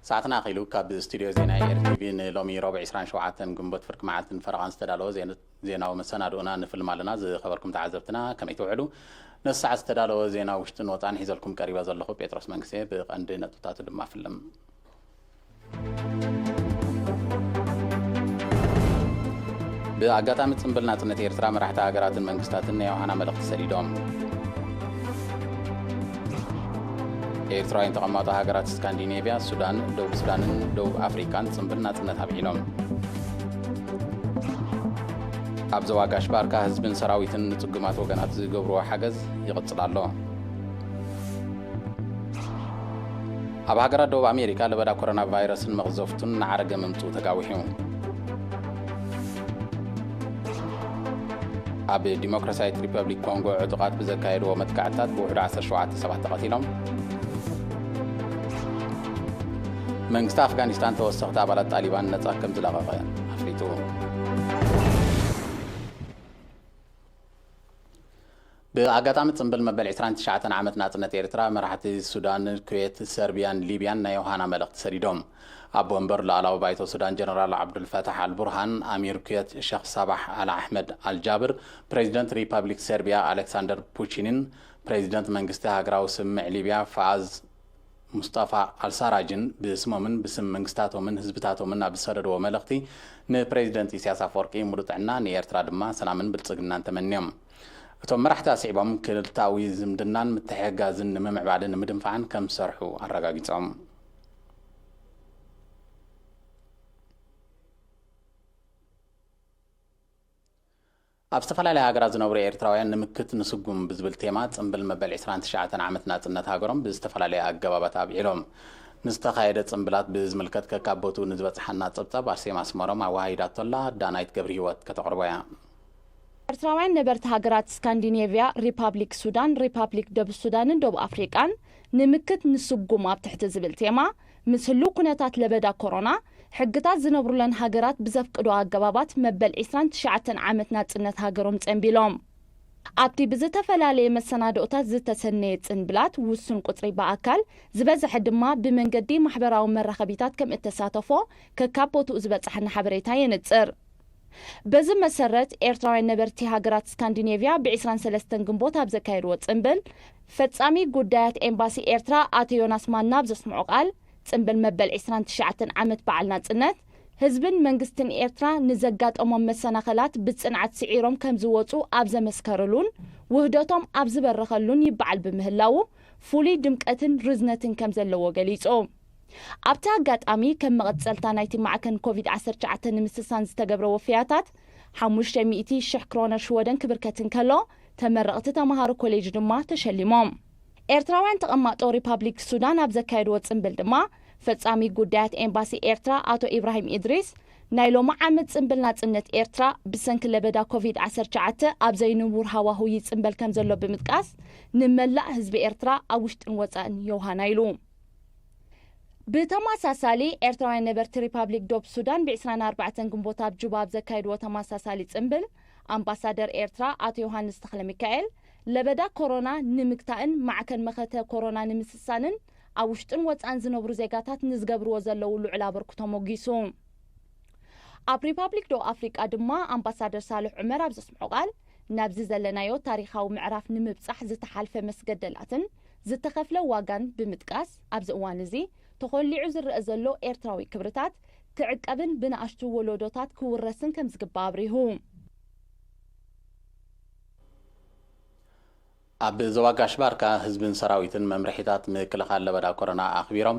ሰዓትና ኣኺሉ። ካብ ስቱድዮ ዜና ኤር ቲ ቪ ንሎሚ ረቡዕ ዕስራን ሸውዓተን ግንቦት ፍርቂ መዓልትን ፈረቓን ዝተዳለወ ዜና-፣ ዜናዊ መሰናድኦና ንፍልም ኣለና። ዝኸበርኩም ተዓዘብትና ከመይ ትውዕሉ? ነዚ ሰዓት ዝተዳለወ ዜና ውሽጥን ወጻእን ሒዘልኩም ቀሪበ ዘለኹ ጴጥሮስ መንግስቴ። ብቐንዲ ነጥብታቱ ድማ ፍልም። ብኣጋጣሚ ጽምብል ናጽነት ኤርትራ፣ መራሕቲ ሃገራትን መንግስታትን ናይ ዮሃና መልእኽቲ ሰዲዶም። ኤርትራውያን ተቐማጦ ሃገራት ስካንዲኔቭያ፣ ሱዳን፣ ደቡብ ሱዳንን ደቡብ ኣፍሪቃን ጽምብል ናጽነት ኣብዒሎም። ኣብ ዞባ ጋሽ ባርካ ህዝብን ሰራዊትን ንጽጉማት ወገናት ዝገብርዎ ሓገዝ ይቕጽል ኣሎ። ኣብ ሃገራት ደቡብ ኣሜሪካ ለበዳ ኮሮና ቫይረስን መቕዘፍቱን እናዓረገ ምምጽኡ ተጋዊሑ። ኣብ ዲሞክራሲያዊት ሪፐብሊክ ኮንጎ ዕጡቓት ብዘካየድዎ መጥቃዕትታት ብውሕዱ ዓሰርተ ሸውዓተ ሰባት ተቐቲሎም። መንግስቲ ኣፍጋኒስታን ተወሰኽቲ ኣባላት ጣሊባን ነጻ ከም ዝለቐቐ ኣፍሊጡ። ብኣጋጣሚ ጽምብል መበል ዕስራን ትሽዓተን ዓመት ናጽነት ኤርትራ፣ መራሕቲ ሱዳን፣ ኩዌት፣ ሰርቢያን ሊብያን ናይ ዮሃና መልእኽቲ ሰዲዶም። ኣቦ ወንበር ሉዓላዊ ባይቶ ሱዳን ጀነራል ዓብዱልፈታሕ ኣልቡርሃን፣ ኣሚር ኩዌት ሸኽ ሳባሕ ኣል ኣሕመድ ኣልጃብር፣ ፕሬዚደንት ሪፐብሊክ ሰርቢያ ኣሌክሳንደር ፑቺንን ፕሬዚደንት መንግስቲ ሃገራዊ ስምምዕ ሊብያ ፋኣዝ ሙስጠፋ ኣልሳራጅን ብስሞምን ብስም መንግስታቶምን ህዝብታቶምን ኣብ ዝሰደድዎ መልእኽቲ፣ ንፕሬዚደንት ኢሳያስ ኣፈወርቂ ሙሉእ ጥዕና፣ ንኤርትራ ድማ ሰላምን ብልጽግናን ተመንዮም። እቶም መራሕቲ ኣስዒቦም፣ ክልተኣዊ ዝምድናን ምትሕግጋዝን ንምምዕባልን ንምድንፋዕን ከም ዝሰርሑ ኣረጋጊጾም። ኣብ ዝተፈላለያ ሃገራት ዝነብሩ ኤርትራውያን ንምክት ንስጉም ብዝብል ቴማ ጽምብል መበል ዕስራን ትሽዓተን ዓመት ናጽነት ሃገሮም ብዝተፈላለየ ኣገባባት ኣብዒሎም። ንዝተኻየደ ጽምብላት ብዝምልከት ከካብ ቦትኡ ንዝበጽሓና ጸብጻብ ኣርሴማ ኣስመሮም ኣወሃሂዳቶላ፣ ዳናይት ገብረሂወት ከተቕርቦ እያ። ኤርትራውያን ነበርቲ ሃገራት ስካንዲኔቭያ፣ ሪፓብሊክ ሱዳን፣ ሪፓብሊክ ደቡብ ሱዳንን ደቡብ ኣፍሪቃን ንምክት ንስጉም ኣብ ትሕቲ ዝብል ቴማ፣ ምስ ህሉው ኩነታት ለበዳ ኮሮና፣ ሕግታት ዝነብሩለን ሃገራት ብዘፍቅዶ ኣገባባት መበል ዕስራን ትሽዓተን ዓመት ናጽነት ሃገሮም ጸንቢሎም። ኣብቲ ብዝተፈላለየ መሰናድኦታት ዝተሰነየ ጽንብላት፣ ውሱን ቁጽሪ ብኣካል፣ ዝበዝሐ ድማ ብመንገዲ ማሕበራዊ መራኸቢታት ከም እተሳተፎ ከካብ ቦትኡ ዝበጽሓና ሓበሬታ የንጽር። በዚ መሰረት፣ ኤርትራውያን ነበርቲ ሃገራት ስካንዲኔቭያ ብ ዕስራን ሰለስተን ግንቦት ኣብ ዘካየድዎ ጽምብል፣ ፈጻሚ ጉዳያት ኤምባሲ ኤርትራ ኣቶ ዮናስ ማና ኣብ ዘስምዖ ቃል፣ ጽምብል መበል ዕስራን ትሽዓተን ዓመት በዓል ናጽነት፣ ህዝብን መንግስትን ኤርትራ ንዘጋጠሞም መሰናኸላት ብጽንዓት ስዒሮም ከም ዝወጹ ኣብ ዘመስከርሉን ውህደቶም ኣብ ዝበረኸሉን ይበዓል ብምህላዉ፣ ፍሉይ ድምቀትን ርዝነትን ከም ዘለዎ ገሊጹ። ኣብቲ ኣጋጣሚ፣ ከም መቐጸልታ ናይቲ ማዕከን ኮቪድ ዓሰርተ ትሽዓተ ንምስሳን ዝተገብረ ወፍያታት፣ ሓሙሽተ ሚእቲ ሽሕ ክሮነር ሽወደን ክብርከት እንከሎ፣ ተመረቕቲ ተመሃሮ ኮሌጅ ድማ ተሸሊሞም። ኤርትራውያን ተቐማጦ ሪፓብሊክ ሱዳን ኣብ ዘካየድዎ ጽምብል ድማ፣ ፈጻሚ ጉዳያት ኤምባሲ ኤርትራ ኣቶ ኢብራሂም ኢድሪስ፣ ናይ ሎሚ ዓመት ጽምብል ናጽነት ኤርትራ ብሰንኪ ለበዳ ኮቪድ ዓሰርተ ትሽዓተ ኣብ ዘይንቡር ሃዋህው ይጽምበል ከም ዘሎ ብምጥቃስ፣ ንመላእ ህዝቢ ኤርትራ ኣብ ውሽጥን ወጻእን ዮሃና ኢሉ። ብተመሳሳሊ፣ ኤርትራውያን ነበርቲ ሪፓብሊክ ዶብ ሱዳን ብ ዕስራን ኣርባዕተን ግንቦት ኣብ ጁባ ኣብ ዘካየድዎ ተመሳሳሊ ጽምብል፣ ኣምባሳደር ኤርትራ ኣቶ ዮሃንስ ተኽለሚካኤል፣ ለበዳ ኮሮና ንምግታእን ማዕከን መኸተ ኮሮና ንምስሳንን ኣብ ውሽጥን ወጻእን ዝነብሩ ዜጋታት ንዝገብርዎ ዘለዉ ልዑል ኣበርክቶ ሞጊሱ። ኣብ ሪፓብሊክ ደቡብ ኣፍሪቃ ድማ ኣምባሳደር ሳልሕ ዑመር ኣብ ዘስምዖ ቃል፣ ናብዚ ዘለናዮ ታሪኻዊ ምዕራፍ ንምብጻሕ ዝተሓልፈ መስገደላትን ዝተኸፍለ ዋጋን ብምጥቃስ፣ ኣብዚ እዋን እዚ ተኾሊዑ ዝረአ ዘሎ ኤርትራዊ ክብርታት ክዕቀብን ብንኣሽቱ ወለዶታት ክውረስን ከም ዝግባእ ኣብሪሁ። ኣብ ዞባ ጋሽ ባርካ ህዝብን ሰራዊትን መምርሒታት ምክልኻል ለበዳ ኮሮና ኣኽቢሮም፣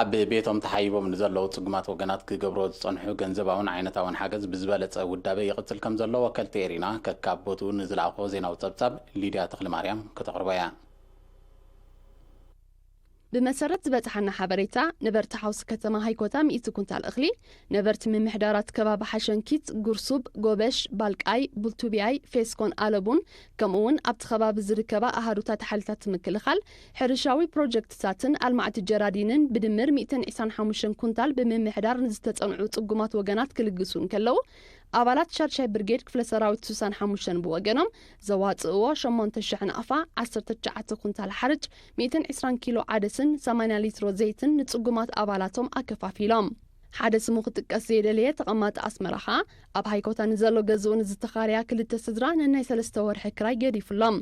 ኣብ ቤቶም ተሓይቦም ንዘለዉ ጽጉማት ወገናት ክገብርዎ ዝጸንሑ ገንዘባውን ዓይነታውን ሓገዝ ብዝበለጸ ውዳበ ይቕጽል ከም ዘሎ ወከልቲ ኤሪና ከካብ ቦትኡ ንዝለኣኾ ዜናዊ ጸብጻብ ሊድያ ተኽለማርያም ከተቕርቦ እያ። ብመሰረት ዝበጽሓና ሓበሬታ፣ ነበርቲ ሓውሲ ከተማ ሃይኮታ ሚእቲ ኩንታል እኽሊ፣ ነበርቲ ምምሕዳራት ከባቢ ሓሸንኪት፣ ጉርሱብ፣ ጎበሽ፣ ባልቃይ፣ ቡልቱቢያይ፣ ፌስኮን ኣለቡን፣ ከምኡ እውን ኣብቲ ከባቢ ዝርከባ ኣሃዱታት ሓይልታት ምክልኻል፣ ሕርሻዊ ፕሮጀክትታትን ኣልማዕቲ ጀራዲንን ብድምር ሚእትን ዕስራን ሓሙሽተን ኩንታል ብምምሕዳር ንዝተጸንዑ ጽጉማት ወገናት ክልግሱ እንከለዉ፣ ኣባላት ሻድሻይ ብርጌድ ክፍለ ሰራዊት ሱሳን ሓሙሽተን ብወገኖም ዘዋፅእዎ ሸሞንተ ሽሕ ናቕፋ፣ ዓሰርተ ትሽዓተ ኩንታል ሓርጭ፣ ሚእትን ዕስራን ኪሎ ዓደስን ሰማንያ ሊትሮ ዘይትን ንፅጉማት ኣባላቶም ኣከፋፊሎም። ሓደ ስሙ ክጥቀስ ዘይደለየ ተቐማጢ ኣስመራ ኸኣ ኣብ ሃይኮታ ንዘሎ ገዝኡ ንዝተኻረያ ክልተ ስድራ ነናይ ሰለስተ ወርሒ ክራይ ገዲፉሎም።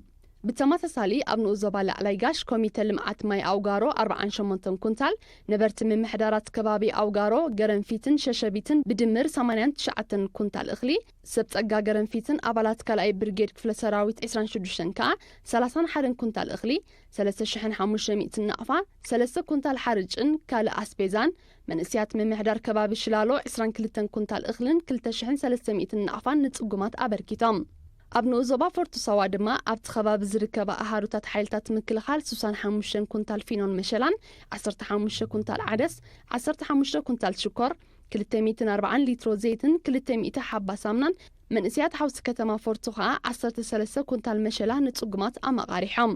ብተመሳሳሊ ኣብ ንኡስ ዞባ ላዕላይ ጋሽ ኮሚተ ልምዓት ማይ ኣውጋሮ ኣርብዓን ሸሞንተን ኩንታል፣ ነበርቲ ምምሕዳራት ከባቢ ኣውጋሮ፣ ገረንፊትን ሸሸቢትን ብድምር ሰማንያን ትሽዓተን ኩንታል እኽሊ፣ ሰብ ጸጋ ገረንፊትን ኣባላት ካልኣይ ብርጌድ ክፍለ ሰራዊት ዕስራን ሽዱሽተን ከኣ ሰላሳን ሓደን ኩንታል እኽሊ፣ ሰለስተ ሽሕን ሓሙሽተ ሚእትን ናቕፋ፣ ሰለስተ ኩንታል ሓርጭን ካልእ ኣስቤዛን፣ መንእስያት ምምሕዳር ከባቢ ሽላሎ ዕስራን ክልተን ኩንታል እኽልን ክልተ ሽሕን ሰለስተ ሚእትን ናቕፋን ንጽጉማት ኣበርኪቶም። ኣብ ንኡስ ዞባ ፎርቶ ሳዋ ድማ ኣብቲ ከባቢ ዝርከባ ኣሃዱታት ሓይልታት ምክልኻል ሱሳን ሓሙሽተን ኩንታል ፊኖን መሸላን፣ ዓሰርተ ሓሙሽተ ኩንታል ዓደስ፣ ዓሰርተ ሓሙሽተ ኩንታል ሽኮር፣ ክልተ ሚእትን ኣርባዓን ሊትሮ ዘይትን ክልተ ሚእቲ ሓባ ሳምናን፣ መንእስያት ሓውሲ ከተማ ፎርቶ ኸኣ ዓሰርተ ሰለስተ ኩንታል መሸላ ንጽጉማት ኣመቓሪሖም።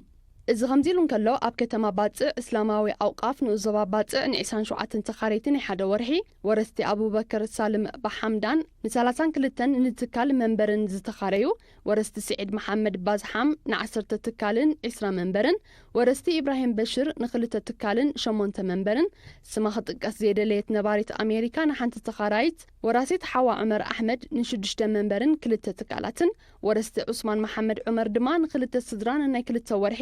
እዚ ከምዚ ኢሉ እንከሎ፣ ኣብ ከተማ ባጽዕ እስላማዊ ኣውቃፍ ንኡስ ዞባ ባጽዕ ንዒስራን ሸውዓተን ተኻረይቲ ናይ ሓደ ወርሒ፣ ወረስቲ ኣቡበከር ሳልም ባሓምዳን ንሰላሳን ክልተን ንትካል መንበርን ዝተኻረዩ፣ ወረስቲ ስዒድ መሓመድ ባዝሓም ንዓሰርተ ትካልን ዒስራ መንበርን፣ ወረስቲ ኢብራሂም በሽር ንኽልተ ትካልን ሸሞንተ መንበርን፣ ስማ ክጥቀስ ዘይደለየት ነባሪት ኣሜሪካ ንሓንቲ ተኻራይት፣ ወራሲት ሓዋ ዑመር ኣሕመድ ንሽዱሽተ መንበርን ክልተ ትካላትን፣ ወረስቲ ዑስማን መሓመድ ዑመር ድማ ንኽልተ ስድራ ነናይ ክልተ ወርሒ፣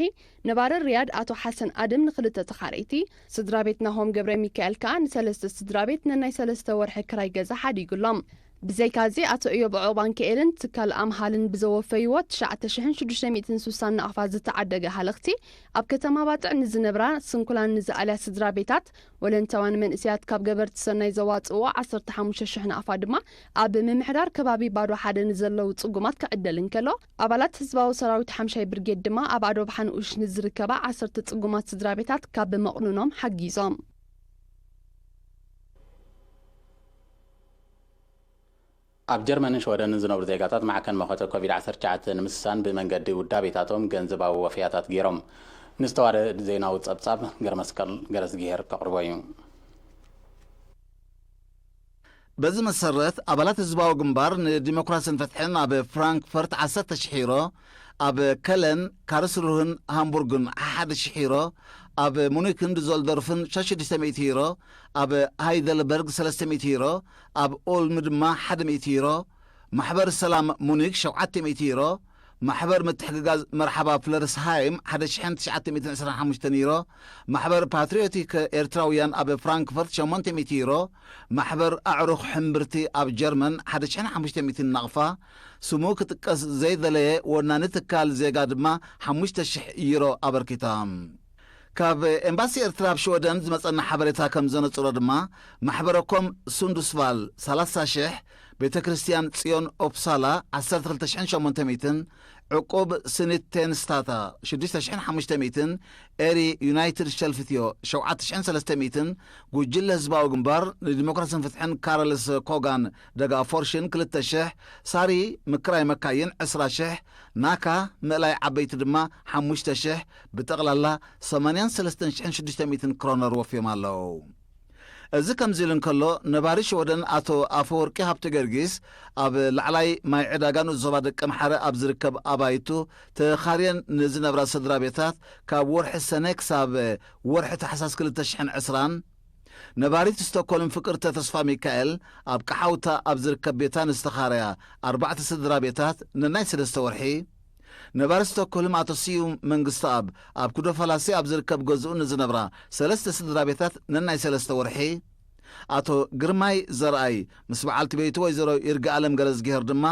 ነባሪ ሪያድ ኣቶ ሓሰን ኣደም ንኽልተ ተኻረይቲ፣ ስድራ ቤት ናሆም ገብረ ሚካኤል ከኣ ንሰለስተ ስድራ ቤት ነናይ ሰለስተ ወርሒ ክራይ ገዛ ሓዲጉሎም። ብዘይካዚ ኣቶ እዮብ ዑቕባንክኤልን ትካል ኣምሃልን ብዘወፈይዎ ትሽዓተ ሽሕን ሽዱሽተ ሚእትን ስሳን ናቕፋ ዝተዓደገ ሃለኽቲ ኣብ ከተማ ባጽዕ ንዝነብራ ስንኩላን ንዝኣልያ ስድራ ቤታት፣ ወለንታውያን መንእስያት ካብ ገበርቲ ሰናይ ዘዋጽእዎ ዓሰርተ ሓሙሽተ ሽሕ ናቕፋ ድማ ኣብ ምምሕዳር ከባቢ ባዶ ሓደ ንዘለዉ ጽጉማት ክዕደል እንከሎ፣ ኣባላት ህዝባዊ ሰራዊት ሓምሻይ ብርጌድ ድማ ኣብ ኣዶብሓ ንኡሽ ንዝርከባ ዓሰርተ ጽጉማት ስድራ ቤታት ካብ መቕኑኖም ሓጊዞም። ኣብ ጀርመንን ሽወደንን ዝነብሩ ዜጋታት ማዕከን መኸተ ኮቪድ ዓሰርተ ትሽዓተ ንምስሳን ብመንገዲ ውዳቤታቶም ገንዘባዊ ወፍያታት ገይሮም። ንዝተዋደደ ዜናዊ ጸብጻብ ገረመስቀል ገረዝግሄር ከቕርቦ እዩ። በዚ መሰረት ኣባላት ህዝባዊ ግንባር ንዲሞክራስን ፍትሕን ኣብ ፍራንክፈርት ዓሰርተ ሽሕ ዩሮ፣ ኣብ ከለን፣ ካርስሩህን ሃምቡርግን ሓደ ሽሕ ዩሮ፣ ኣብ ሙኒክን ዱዞልዶርፍን ሽዱሽተ ሚእቲ ዩሮ፣ ኣብ ሃይደልበርግ ሰለስተ ሚእቲ ዩሮ፣ ኣብ ኡልም ድማ ሓደ ሚእቲ ዩሮ፣ ማሕበር ሰላም ሙኒክ ሸውዓተ ሚእቲ ዩሮ፣ ማሕበር ምትሕግጋዝ መርሓባ ፍለርስሃይም ሓደ ሽሕን ትሽዓተ ሚእትን ዕስራን ሓሙሽተን ዩሮ፣ ማሕበር ፓትሪዮቲክ ኤርትራውያን ኣብ ፍራንክፈርት ሸሞንተ ሚእቲ ዩሮ፣ ማሕበር ኣዕሩኽ ሕምብርቲ ኣብ ጀርመን ሓደ ሽሕን ሓሙሽተ ሚእትን ናቕፋ፣ ስሙ ክጥቀስ ዘይደለየ ወናኒ ትካል ዜጋ ድማ ሓሙሽተ ሽሕ ዩሮ ኣበርኪታ። ካብ ኤምባሲ ኤርትራ ኣብ ሽወደን ዝመጸና ሓበሬታ ከም ዘነጽሮ ድማ፣ ማሕበረኮም ሱንዱስቫል ሰላሳ ሽሕ፣ ቤተ ክርስቲያን ጽዮን ኦፕሳላ ዓሰርተ ክልተ ሽሕን ሸሞንተ ሚእትን፣ ዕቁብ ስኒት ቴንስታታ ሽዱሽተ ሽሕን ሓሙሽተ ሚእትን፣ ኤሪ ዩናይትድ ሸልፍትዮ ሸውዓተ ሽሕን ሰለስተ ሚእትን፣ ጉጅለ ህዝባዊ ግንባር ንዲሞክራስን ፍትሕን ካረልስ ኮጋን ደጋ ፎርሽን ክልተ ሽሕ፣ ሳሪ ምክራይ መካይን ዕስራ ሽሕ፣ ናካ ምእላይ ዓበይቲ ድማ ሓሙሽተ ሽሕ፣ ብጠቕላላ ሰማንያን ሰለስተን ሽሕን ሽዱሽተ ሚእትን ክሮነር ወፍዮም ኣለዉ። እዚ ከምዚ ኢሉ እንከሎ፣ ነባሪ ሽወደን ኣቶ ኣፈወርቂ ሃብተ ጊዮርጊስ ኣብ ላዕላይ ማይ ዕዳጋ ንኡስ ዞባ ደቀምሓረ ኣብ ዝርከብ ኣባይቱ ተኻርየን ንዝነብራ ስድራ ቤታት ካብ ወርሒ ሰነ ክሳብ ወርሒ ታሕሳስ ክልተ ሽሕን ዕስራን፣ ነባሪት ስቶኮልም ፍቅርተ ተስፋ ሚካኤል ኣብ ቀሓውታ ኣብ ዝርከብ ቤታ ንዝተኻረያ ኣርባዕተ ስድራ ቤታት ነናይ ሰለስተ ወርሒ፣ ነባሪ ስቶኮልም ኣቶ ስዩም መንግስተኣብ ኣብ ኩዶ ፈላሲ ኣብ ዝርከብ ገዝኡ ንዝነብራ ሰለስተ ስድራ ቤታት ነናይ ሰለስተ ወርሒ፣ ኣቶ ግርማይ ዘርኣይ ምስ በዓልቲ ቤቱ ወይዘሮ ይርጋኣለም ገረዝግሄር ድማ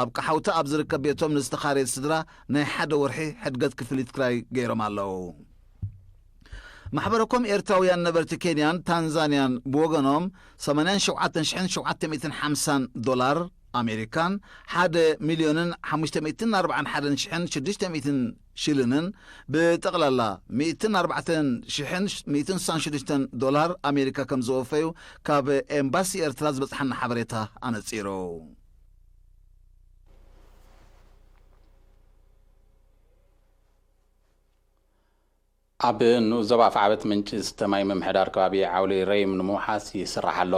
ኣብ ቀሓውታ ኣብ ዝርከብ ቤቶም ንዝተኻረየት ስድራ ናይ ሓደ ወርሒ ሕድገት ክፍሊት ክራይ ገይሮም ኣለዉ። ማሕበረኮም ኤርትራውያን ነበርቲ ኬንያን ታንዛንያን ብወገኖም ሰማንያን ሸውዓተን ሽሕን ሸውዓተ ሚእትን ሓምሳን ዶላር ኣሜሪካን ሓደ ሚልዮንን ሓሙሽተ ሚእትን ኣርባዓን ሓደን ሽሕን ሽዱሽተ ሚእትን ሽልንን ብጠቕላላ ሚእትን ኣርባዕተን ሽሕን ሚእትን ስሳን ሽዱሽተን ዶላር ኣሜሪካ ከም ዝወፈዩ ካብ ኤምባሲ ኤርትራ ዝበጽሓና ሓበሬታ ኣነጺሩ። ኣብ ንኡስ ዞባ ኣፍዓበት ምንጪ ዝስተ ማይ ምምሕዳር ከባቢ ዓውሊ ረይም ንምውሓስ ይስራሕ ኣሎ።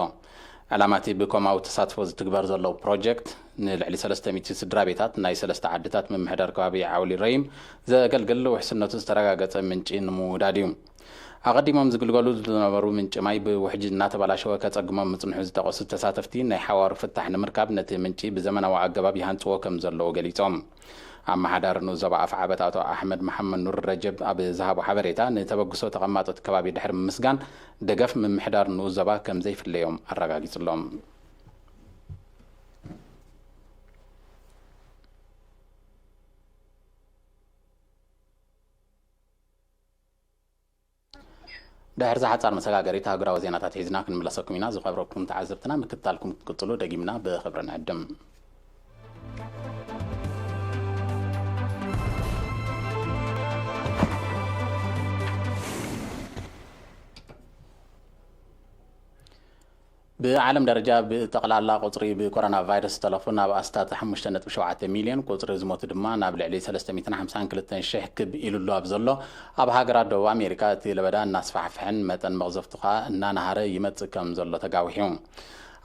ዕላማ እቲ ብኮማዊ ተሳትፎ ዝትግበር ዘሎ ፕሮጀክት፣ ንልዕሊ ሰለስተ ሚእቲ ስድራ ቤታት ናይ ሰለስተ ዓድታት ምምሕዳር ከባቢ ዓውሊ ረይም ዘገልግል ውሕስነቱ ዝተረጋገጸ ምንጪ ንምውዳድ እዩ። ኣቐዲሞም ዝግልገሉ ዝነበሩ ምንጪ ማይ ብውሕጅ እናተበላሸወ ከጸግሞም ምጽንሑ ዝጠቐሱ ተሳተፍቲ፣ ናይ ሓዋሩ ፍታሕ ንምርካብ ነቲ ምንጪ ብዘመናዊ ኣገባብ ይሃንጽዎ ከም ዘለዉ ገሊጾም። ኣመሓዳሪ ንኡስ ዞባ ኣፍዓበት ኣቶ ኣሕመድ መሓመድ ኑር ረጀብ ኣብ ዝሃቦ ሓበሬታ፣ ንተበግሶ ተቐማጦ እቲ ከባቢ ድሕሪ ምምስጋን፣ ደገፍ ምምሕዳር ንኡስ ዞባ ከም ዘይፍለዮም ኣረጋጊጹሎም። ድሕሪ ዝሓጻር መሰጋገሪት ሃገራዊ ዜናታት ሒዝና ክንምለሰኩም ኢና። ዝኸብረኩም ተዓዘብትና፣ ምክትታልኩም ክትቅጽሉ ደጊምና ብኽብሪ ንዕድም። ብዓለም ደረጃ ብጠቕላላ ቁጽሪ ብኮሮና ቫይረስ ዝተለፉ ናብ ኣስታት ሓሙሽተ ነጥቢ ሸውዓተ ሚልዮን፣ ቁጽሪ ዝሞቱ ድማ ናብ ልዕሊ ሰለስተ ሚእትን ሓምሳን ክልተን ሽሕ ክብ ኢሉሉ ኣብ ዘሎ፣ ኣብ ሃገራት ደቡብ ኣሜሪካ እቲ ለበዳ እናስፋሕፍሐን መጠን መቕዘፍቱ ከኣ እናናሃረ ይመጽእ ከም ዘሎ ተጋዊሑ።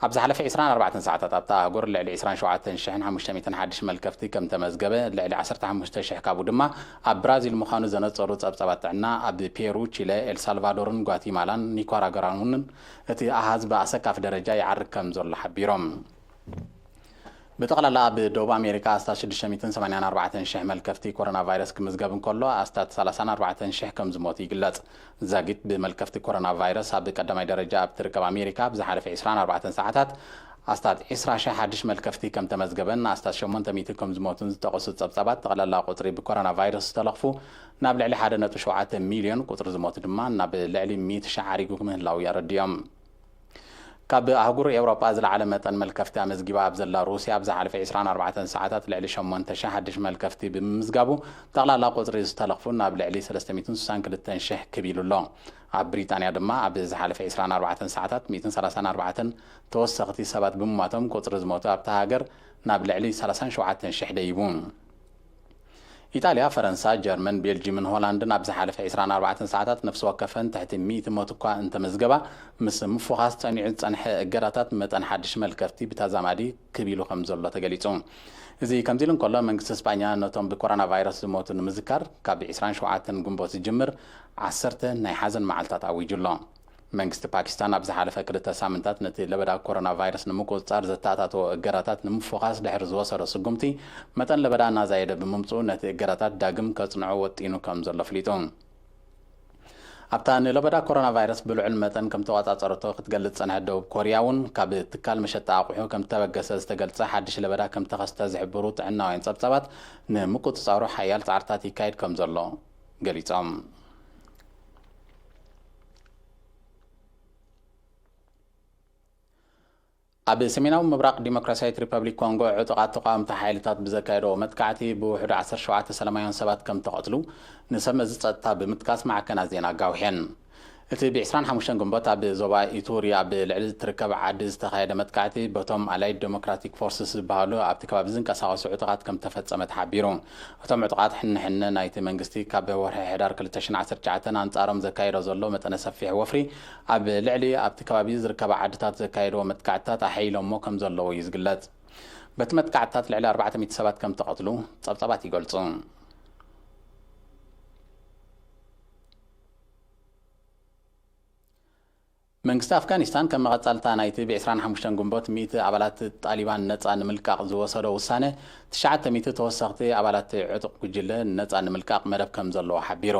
ኣብ ዝሓለፈ ዕስራን ኣርባዕተን ሰዓታት ኣብታ ኣህጉር ልዕሊ ዕስራን ሸውዓተን ሽሕን ሓሙሽተ ሚእትን ሓድሽ መልከፍቲ ከም ተመዝገበ፣ ልዕሊ ዓሰርተ ሓሙሽተ ሽሕ ካብኡ ድማ ኣብ ብራዚል ምዃኑ ዘነጸሩ ጸብጻባት ጥዕና፣ ኣብ ፔሩ፣ ቺለ፣ ኤልሳልቫዶርን ጓቲማላን ኒካራጓን እውን እቲ ኣሃዝ ብኣሰካፊ ደረጃ ይዓርግ ከም ዘሎ ሓቢሮም። ብጠቕላላ ኣብ ደቡብ ኣሜሪካ ኣስታት ሽዱሽተ ሚእትን ሰማንያን ኣርባዕተን ሽሕ መልከፍቲ ኮሮና ቫይረስ ክምዝገብ እንከሎ፣ ኣስታት ሰላሳን ኣርባዕተን ሽሕ ከም ዝሞቱ ይግለጽ። ዛጊት ብመልከፍቲ ኮሮና ቫይረስ ኣብ ቀዳማይ ደረጃ ኣብ ትርከብ ኣሜሪካ፣ ኣብ ዝሓለፈ ዕስራን ኣርባዕተን ሰዓታት ኣስታት ዕስራ ሽሕ ሓድሽ መልከፍቲ ከም ተመዝገበን ኣስታት ሸሞንተ ሚእቲ ከም ዝሞቱን ዝጠቐሱ ጸብጻባት፣ ጠቕላላ ቁጽሪ ብኮሮና ቫይረስ ዝተለኽፉ ናብ ልዕሊ ሓደ ነጥቢ ሸውዓተ ሚልዮን፣ ቁጽሪ ዝሞቱ ድማ ናብ ልዕሊ ሚእቲ ሽሕ ዓሪጉ ምህላው ኣረዲኦም። ካብ ኣህጉር ኤውሮጳ ዝለዓለ መጠን መልከፍቲ ኣመዝጊባ ኣብ ዘላ ሩስያ፣ ኣብ ዝሓለፈ ዕስራን ኣርባዕተን ሰዓታት ልዕሊ ሸሞንተ ሽሕ ሓድሽ መልከፍቲ ብምምዝጋቡ፣ ጠቕላላ ቁጽሪ ዝተለኽፉ ናብ ልዕሊ ሰለስተ ሚእትን ስሳን ክልተን ሽሕ ክብ ኢሉ ኣሎ። ኣብ ብሪጣንያ ድማ ኣብ ዝሓለፈ ዕስራን ኣርባዕተን ሰዓታት ሚእትን ሰላሳን ኣርባዕተን ተወሰኽቲ ሰባት ብምሟቶም፣ ቁጽሪ ዝሞቱ ኣብታ ሃገር ናብ ልዕሊ ሰላሳን ሸውዓተን ሽሕ ደይቡ። ኢጣልያ፣ ፈረንሳ፣ ጀርመን፣ ቤልጂምን ሆላንድን ኣብ ዝሓለፈ ዕስራን ኣርባዕተን ሰዓታት ነፍሲ ወከፈን ትሕቲ ሚእቲ ሞት እኳ እንተመዝገባ፣ ምስ ምፍዃስ ጸኒዑ ዝጸንሐ እገዳታት፣ መጠን ሓድሽ መልከፍቲ ብተዛማዲ ክብ ኢሉ ከም ዘሎ ተገሊጹ። እዚ ከምዚ ኢሉ እንከሎ፣ መንግስቲ ስጳኛ ነቶም ብኮሮና ቫይረስ ዝሞቱ ንምዝካር፣ ካብ ዕስራን ሸውዓተን ግንቦት ዝጅምር ዓሰርተ ናይ ሓዘን መዓልታት ኣዊጁ ኣሎ። መንግስቲ ፓኪስታን ኣብ ዝሓለፈ ክልተ ሳምንታት ነቲ ለበዳ ኮሮና ቫይረስ ንምቁጽጻር ዘተኣታተዎ እገዳታት ንምፍዃስ ድሕሪ ዝወሰዶ ስጉምቲ፣ መጠን ለበዳ እናዛየደ ብምምጽኡ፣ ነቲ እገዳታት ዳግም ከጽንዖ ወጢኑ ከም ዘሎ ኣፍሊጡ። ኣብታ ንለበዳ ኮሮና ቫይረስ ብልዑል መጠን ከም ተቖጻጸረቶ ክትገልጽ ዝጸንሐት ደቡብ ኮርያ እውን፣ ካብ ትካል መሸጣ ኣቑሑ ከም ዝተበገሰ ዝተገልጸ ሓድሽ ለበዳ ከም ተኸስተ ዝሕብሩ ጥዕናውያን ጸብጻባት፣ ንምቁጽጻሩ ሓያል ጻዕርታት ይካየድ ከም ዘሎ ገሊጾም። ኣብ ሰሜናዊ ምብራቕ ዲሞክራሲያዊት ሪፐብሊክ ኮንጎ፣ ዕጡቓት ተቓወምቲ ሓይልታት ብዘካየድዎ መጥቃዕቲ ብውሕዱ ዓሰርተ ሸውዓተ ሰላማውያን ሰባት ከም ተቐትሉ ንሰብ መዚ ጸጥታ ብምጥቃስ ማዕከናት ዜና ኣጋዊሐን። እቲ ብ ዕስራን ሓሙሽተን ግንቦት ኣብ ዞባ ኢቱሪ ኣብ ልዕሊ እትርከብ ዓዲ ዝተኻየደ መጥቃዕቲ፣ በቶም ኣላይድ ዴሞክራቲክ ፎርስስ ዝበሃሉ ኣብቲ ከባቢ ዝንቀሳቐሱ ዕጡቓት ከም ተፈጸመ ተሓቢሩ። እቶም ዕጡቓት ሕንሕነ ናይቲ መንግስቲ ካብ ወርሒ ሕዳር ክልተ ሽሕን ዓሰርተ ትሽዓተን ኣንጻሮም ዘካየዶ ዘሎ መጠነ ሰፊሕ ወፍሪ፣ ኣብ ልዕሊ ኣብቲ ከባቢ ዝርከባ ዓድታት ዘካየድዎ መጥቃዕትታት ኣሐይሎሞ ከም ዘለዉ እዩ ዝግለጽ። በቲ መጥቃዕትታት ልዕሊ ኣርባዕተ ሚእቲ ሰባት ከም ተቐትሉ ጸብጻባት ይገልጹ። መንግስቲ ኣፍጋኒስታን ከም መቐጻልታ ናይቲ ብ ዕስራን ሓሙሽተን ግንቦት ሚእቲ ኣባላት ጣሊባን ነጻ ንምልቃቕ ዝወሰዶ ውሳነ፣ ትሽዓተ ሚእቲ ተወሰኽቲ ኣባላት ዕጡቕ ጉጅለ ነጻ ንምልቃቕ መደብ ከም ዘለዎ ሓቢሩ።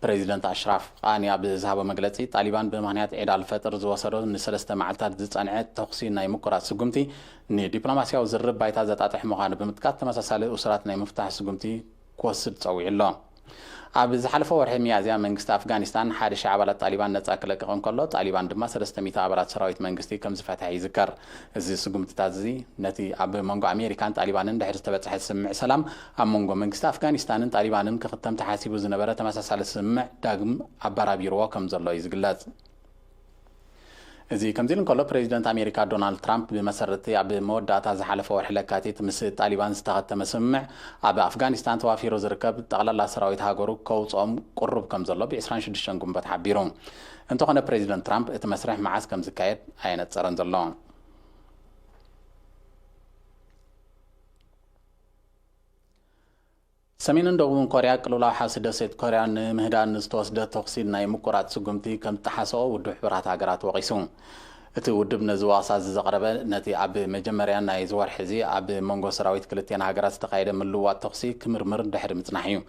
ፕሬዚደንት ኣሽራፍ ቃኒ ኣብ ዝሃቦ መግለጺ፣ ጣሊባን ብምኽንያት ዒድ ኣልፈጥር ዝወሰዶ ንሰለስተ መዓልታት ዝጸንዐ ተኹሲ ናይ ምቁራጽ ስጉምቲ፣ ንዲፕሎማስያዊ ዝርርብ ባይታ ዘጣጥሕ ምዃኑ ብምጥቃስ፣ ተመሳሳሊ እሱራት ናይ ምፍታሕ ስጉምቲ ክወስድ ጸዊዑ ኣሎ። ኣብ ዝሓለፈ ወርሒ ሚያዝያ፣ መንግስቲ ኣፍጋኒስታን ሓደ ሺሕ ኣባላት ጣሊባን ነጻ ክለቅቕ እንከሎ፣ ጣሊባን ድማ ሰለስተ ሚእቲ ኣባላት ሰራዊት መንግስቲ ከም ዝፈትሐ ይዝከር። እዚ ስጉምትታት እዚ፣ ነቲ ኣብ መንጎ ኣሜሪካን ጣሊባንን ድሕሪ ዝተበጽሐ ስምምዕ ሰላም፣ ኣብ መንጎ መንግስቲ ኣፍጋኒስታንን ጣሊባንን ክኽተም ተሓሲቡ ዝነበረ ተመሳሳሊ ስምምዕ ዳግም ኣበራቢርዎ ከም ዘሎ እዩ ዝግለጽ። እዚ ከምዚ ኢሉ እንከሎ፣ ፕሬዚደንት ኣሜሪካ ዶናልድ ትራምፕ፣ ብመሰረቲ ኣብ መወዳእታ ዝሓለፈ ወርሒ ለካቲት ምስ ጣሊባን ዝተኸተመ ስምምዕ፣ ኣብ ኣፍጋኒስታን ተዋፊሩ ዝርከብ ጠቕላላ ሰራዊት ሃገሩ ከውፅኦም ቅሩብ ከም ዘሎ ብ ዕስራን ሽዱሽተን ግንቦት ሓቢሩ። እንተኾነ፣ ፕሬዚደንት ትራምፕ እቲ መስርሕ መዓስ ከም ዝካየድ ኣየነፀረን ዘሎ። ሰሜንን ደቡብን ኮርያ ቅልውላው ሓውሲ ደሴት ኮርያ ንምህዳን ዝተወስደ ተኹሲ ናይ ምቁራጽ ስጉምቲ ከም ዝጠሓሰኦ ውድብ ሕቡራት ሃገራት ወቒሱ። እቲ ውድብ ነዚ ወቐሳ እዚ ዘቕረበ፣ ነቲ ኣብ መጀመርያ ናይዚ ወርሒ እዚ ኣብ መንጎ ሰራዊት ክልቲኣን ሃገራት ዝተኻየደ ምልውዋጥ ተኹሲ ክምርምር ድሕሪ ምጽናሕ እዩ።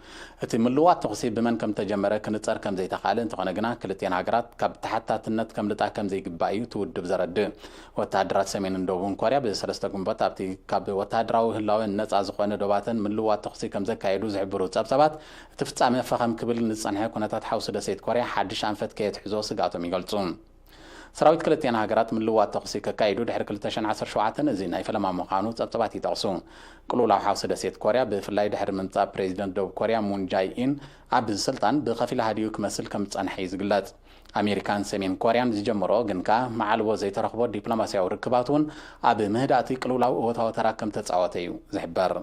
እቲ ምልውዋጥ ተኹሲ ብመን ከም ተጀመረ ክንጸር ከም ዘይተኻእለ፣ እንተኾነ ግና ክልቲኣን ሃገራት ካብ ተሓታትነት ከምልጣ ከም ዘይግባእ እዩ እቲ ውድብ ዘረድእ። ወተሃደራት ሰሜንን ደቡብን ኮርያ ብሰለስተ ግንቦት ኣብቲ ካብ ወተሃደራዊ ህላወ ነጻ ዝኾነ ዶባተን ምልውዋጥ ተኹሲ ከም ዘካየዱ ዝሕብሩ ጸብጸባት፣ እቲ ፍጻመ ፈኸም ክብል ንዝጸንሐ ኩነታት ሓውሲ ደሴት ኮርያ ሓድሽ ኣንፈት ከየትሕዞ ስግኣቶም ይገልጹ። ሰራዊት ክልቲኣን ሃገራት ምልውዋጥ ተኹሲ ከካይዱ ድሕሪ ክልተ ሽሕን ዓሰርተ ሸውዓተን እዚ ናይ ፈለማ ምዃኑ ጸብጸባት ይጠቕሱ። ቅልውላው ሓውሲ ደሴት ኮርያ ብፍላይ ድሕሪ ምምጻእ ፕሬዚደንት ደቡብ ኮርያ ሙን ጃይ ኢን ኣብ ስልጣን ብኸፊል ሃዲኡ ክመስል ከም ዝጸንሐ እዩ ዝግለጽ። ኣሜሪካን ሰሜን ኮርያን ዝጀመሮ ግን ከኣ መዓልቦ ዘይተረኽቦ ዲፕሎማስያዊ ርክባት እውን ኣብ ምህዳእቲ ቅልውላው እወታዊ ተራ ከም ተጻወተ እዩ ዝሕበር።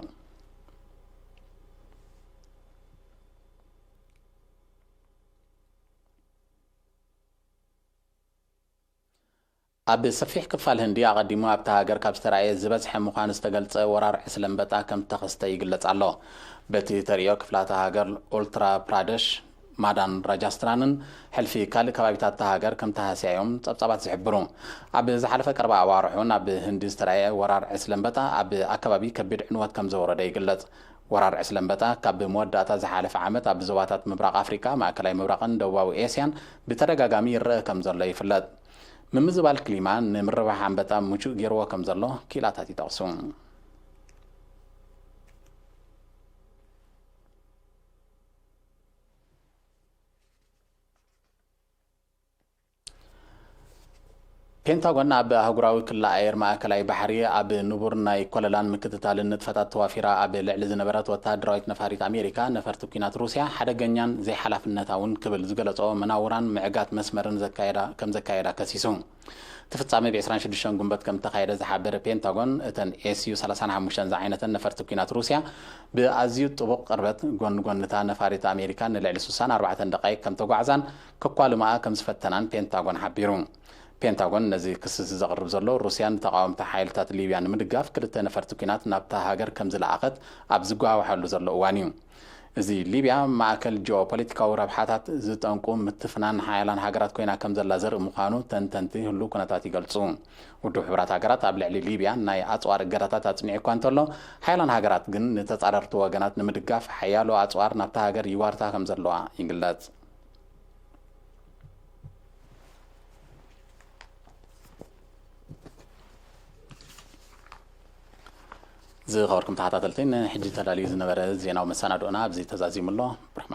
ኣብ ሰፊሕ ክፋል ህንዲ ኣቐዲሙ ኣብታ ሃገር ካብ ዝተራእየ ዝበዝሐ ምዃኑ ዝተገልጸ ወራር ዕስለ ኣንበጣ ከም ተኸስተ ይግለጽ ኣሎ። በቲ ተርእዮ ክፍላተ ሃገር ኡልትራ ፕራደሽ፣ ማዳን ራጃስትራንን ሕልፊ ካልእ ከባቢታት እታ ሃገር ከም ተሃስያ እዮም ጸብጻባት ዝሕብሩ። ኣብ ዝሓለፈ ቀረባ ኣዋርሕ እውን ኣብ ህንዲ ዝተራእየ ወራር ዕስለ ኣንበጣ ኣብ ኣከባቢ ከቢድ ዕንወት ከም ዘወረደ ይግለጽ። ወራር ዕስለ ኣንበጣ ካብ መወዳእታ ዝሓለፈ ዓመት ኣብ ዞባታት ምብራቕ ኣፍሪቃ፣ ማእከላይ ምብራቕን ደቡባዊ ኤስያን ብተደጋጋሚ ይረአ ከም ዘሎ ይፍለጥ። ምምዝባል ክሊማ ንምርባሕ ኣንበጣ ምቹእ ገይርዎ ከም ዘሎ ክኢላታት ይጠቕሱ። ፔንታጎን ኣብ ኣህጉራዊ ክሊ ኣየር ማእከላይ ባሕሪ ኣብ ንቡር ናይ ኮለላን ምክትታልን ንጥፈታት ተዋፊራ ኣብ ልዕሊ ዝነበረት ወተሃደራዊት ነፋሪት ኣሜሪካ፣ ነፈርቲ ኲናት ሩስያ ሓደገኛን ዘይሓላፍነታውን ክብል ዝገለጾ መናውራን ምዕጋት መስመርን ዘካየዳ ከም ዘካየዳ ከሲሱ። እቲ ፍጻመ ብ ዕስራን ሽዱሽተን ግንቦት ከም እተኻየደ ዝሓበረ ፔንታጎን፣ እተን ኤስዩ ሰላሳን ሓሙሽተን ዝዓይነተን ነፈርቲ ኲናት ሩስያ ብኣዝዩ ጥቡቕ ቅርበት ጎኒ ጎኒ እታ ነፋሪት ኣሜሪካ ንልዕሊ ስሳን ኣርባዕተን ደቃይቅ ከም ተጓዕዛን ከኳልማኣ ከም ዝፈተናን ፔንታጎን ሓቢሩ። ፔንታጎን ነዚ ክሲ እዚ ዘቕርብ ዘሎ፣ ሩስያ ንተቓወምቲ ሓይልታት ሊብያ ንምድጋፍ ክልተ ነፈርቲ ኲናት ናብታ ሃገር ከም ዝለኣኸት ኣብ ዝጓሃወሓሉ ዘሎ እዋን እዩ። እዚ ሊብያ ማእከል ጂኦፖለቲካዊ ረብሓታት ዝጠንቁ ምትፍናን ሓያላን ሃገራት ኮይና ከም ዘላ ዘርኢ ምዃኑ ተንተንቲ ህሉው ኩነታት ይገልጹ። ውድብ ሕቡራት ሃገራት ኣብ ልዕሊ ሊብያ ናይ ኣጽዋር እገዳታት ኣጽኒዑ እኳ እንተሎ፣ ሓያላን ሃገራት ግን ንተጻረርቲ ወገናት ንምድጋፍ ሓያሎ ኣጽዋር ናብታ ሃገር ይዋርታ ከም ዘለዋ ይግለጽ። ዝኸበርኩም ተኸታተልቲ፣ ንሕጂ ተዳልዩ ዝነበረ ዜናዊ መሰናድኦና ኣብዚ ተዛዚሙ ኣሎ። ብርሕማ